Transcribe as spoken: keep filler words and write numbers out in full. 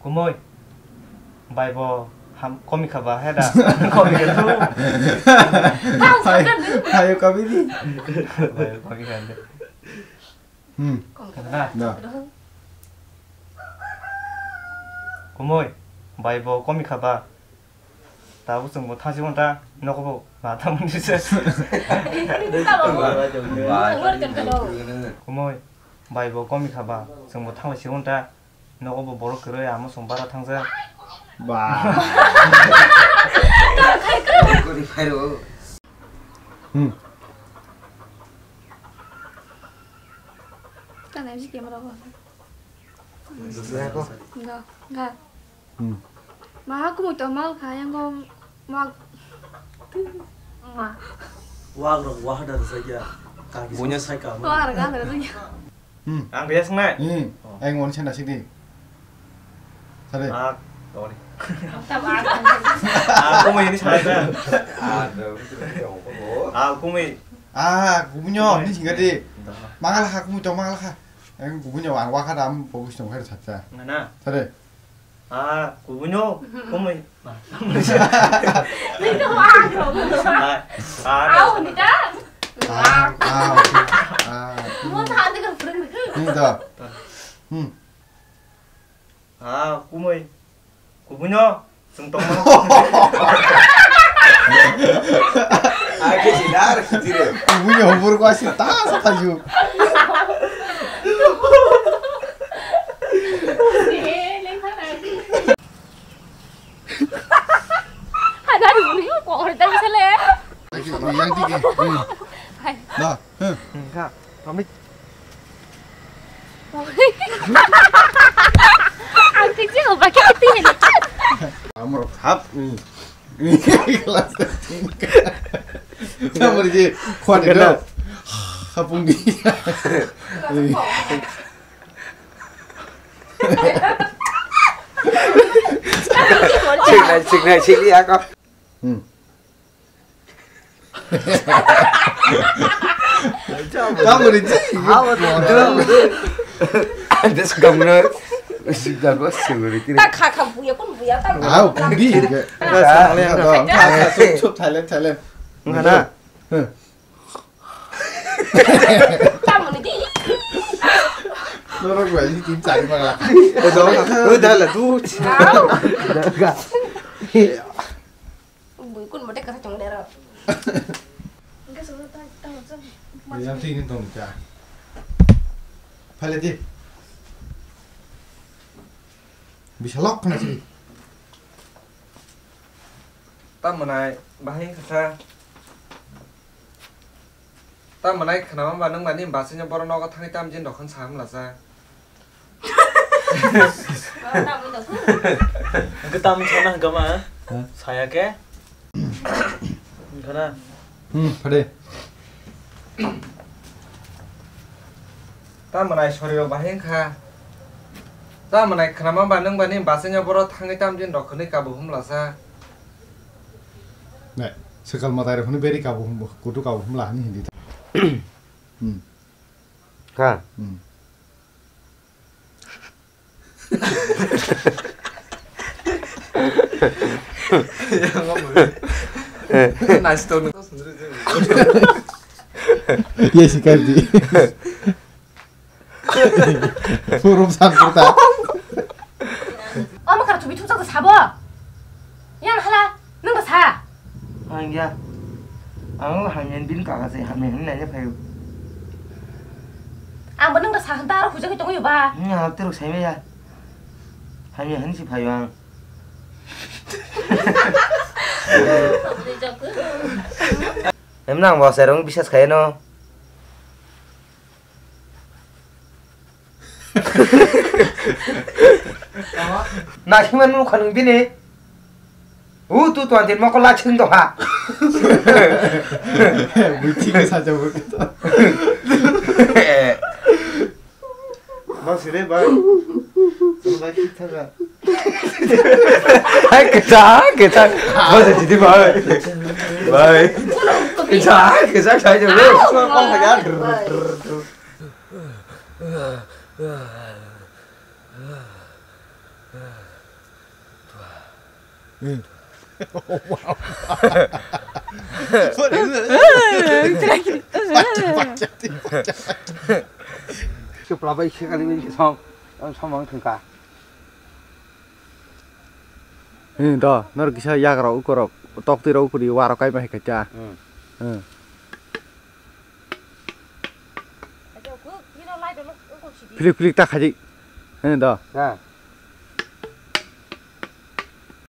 Kumui. Bai bo ham komi kha ba he da. Komi kha tu. Hai, hai, komi di. Bai bo komi kha de. Hmm. Na. Na. Kumui. Bai bo komi kha ba. Tabuk chwng bo thangsi gonta, nogo bo ma tamo ni se. Kumui, bai bo komi kha ba, chwng bo thanglai si gonta, nogo bo borok kwrwi, amo chwng bara thangjak. Ba. Hmm. Kana si camera ko. Ga, ga. Hmm. Maha kumui tongma kha, yang ko mak. Ma. Wak rok wahada rwjakya. Kaki bunya sai ka. Wak rok wahada rwjakya. Hmm. Ang kaya sangnai. Hmm. Oh. Ang wani sana sidi. Sare. Ah, sorry. Tama. Ah, kumui ini sana. Ah, kumui. Ah, kubunyo, ini singkat di. Dah. Mangal kha, kumui to mangal kha. Ang kubunyo, ang wahada am fokus tong kha sacha. Mana? Sare. Ah, kubunyo, kumui. Nito wah, bro. Ah, ah. Au, nita. Ah, ah, okay. Ah. Mo tha de kan friend ke. Ini to. Hmm. Ah, kumui. Kubunyo, chwng tongma. Ah, ke si dar, si dire. Kubunyo hobor ko asi ta sa ta ju. Ada dulu, kok ada misalnya. Yang tinggi. Hmm. Hai. Dah. Huh. Enggak, pamit. Ang tinggi ko pakai hati ini. Amor hap. Kelas tinggi. Amor je, kuat itu. Hapung di. Cik nai, cik nai, cik nai, aku. Hmm. Tamoni ji. Awa tu. Andes gamna. Sijago security. Ta kha kha buya kun buya ta. Au, pudi. Kha kha chup chup Thailand Thailand. Ngana. Tamoni ji. Norok bai ni tin chari mala. Udah lah tu. Bui kun mote kasa chong dera. Yang tingin tong cha. Pale di. Bisa lok kena sih. Tamonai bahai kasa. Tamonai khanama ba nung bani basanya borok nogo thangwi tamjin rokhan sa hamlasa. Hwnkhe tamo sana hwnkha ma? Ha? Saya khe? Hwnkha na? Hmm, phade. Tamonai sorry rok bahai wngkha. Tamonai khanama ba nung bani basanya borok thangwi tamjin rokhanwi kabu humlasa. Ne, sekal matai rok hwnwi beri kabu hum, kutu kabu humla hwnwi hindi. Hmm. Ha? Hmm. Nice to know. Ye sikar di. Surum san puta. Omo kar chubi thumsa sabo. Yang hala, nung sa. Ang ya. Ang hamya bini kaka se hamya hwnwi naina phaio. Ang bo nung sa hwn ta aro hujagwi tongwi ba. Nya teruk saimaya. Hamya hwnwi si phaio ang. Emna ang bo serong bisas khaino. Naisingmani nukha nung bini. U tu tuan din mokol la chwng doha. Bui thik khe sacha bo khe to. Bang sire bai. Bai thik thaga. Hai kisa kisa. Bang sire di bai. Bai. Kisa kisa sai jo. Kong kong khaja. Chupla bai se kali bai som, som ang thangka. Hmm, do, nor kisa yagrok ukorok, toktwi rok ukuri warok kai bai khacha. Hmm. Hmm. Philik philik ta khaji. Hmm, do. Ha.